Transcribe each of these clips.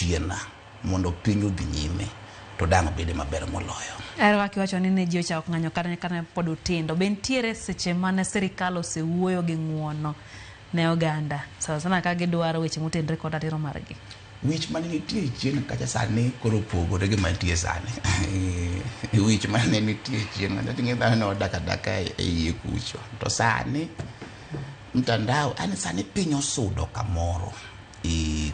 chien mondo piny odhi nyime to dang' obede maber moloyo. Ero kaka iwacho ni ne ji ochako ng'anyo kata kane pod utindo. Be nitiere seche mane sirikal osewuoyo gi ng'uono ne oganda sana sana ka gidwaro weche motenore kod ratiro margi? Wich mane nitie chien kacha sani koro opogore gi mantie sani. Wich mane nitie chien kacha ting'e dhano ne odak adaka e iye kucho. To sani mtandao yani sani piny osudo kamoro.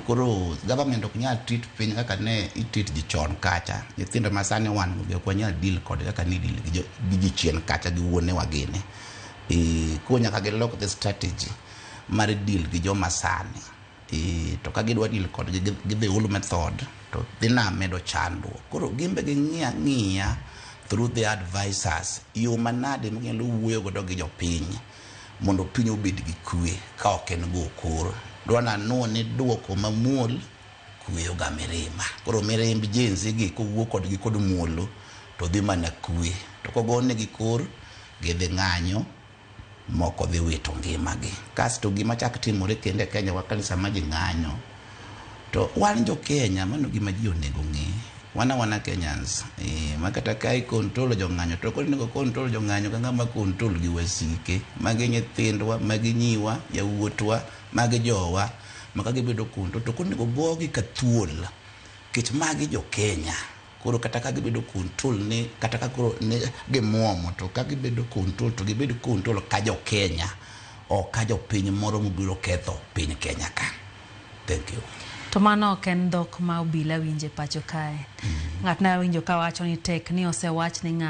Koro government ok nyal treat piny kaka ne i-treat ji chon kacha. Nyithindo ma sani wan go be ok wanyal deal kodgi kaka ne i-deal gi ji chien kacha gi wuonewa gini. Koro nyaka gilok the strategy mar deal gi joma sani. To ka gidwa deal kodgi gi the old method to dhi na medo chandruok. Koro gin be ging'i ang'iya through the advisors yo manade maginyalo wuoyo godo gi jopiny mondo piny obed gi kwe ka ok en go kor. Dwa nanuo ni duoko mamuol kweyo ga mirima. Koro mirimb Gen Z gi kowuo kodgi kod muolo to dhi mana kwe. To kogonegi kor gidhi ng'anyo moko dhi wito ngimagi. Kasto gima chak timore kendo e Kenya wa ka sama ji ng'anyo to wan jo Kenya mano gima ji onego ng'e. Wan awana Kenyans ma kata ka i control jong'anyo to ok onego control jong'anyo ka ng'ama control gi wasike. Magi nyithindwa, magi nyiwa, yawuotwa, magi jowa ma ka gibedo control to ok onego gogi ka thuol nikech magi jo Kenya. Koro kata ka gibedo control ni kata ka koro ne gimuomo to ka gibedo control to gibed control ka jo Kenya ok ka jopiny moro mobiro ketho piny Kenya ka. Thank you. To mano ok en dhok ma obila winje pacho kae. Ng'at ne awinjo kawacho ni tek ni osewach ni ng'anyo.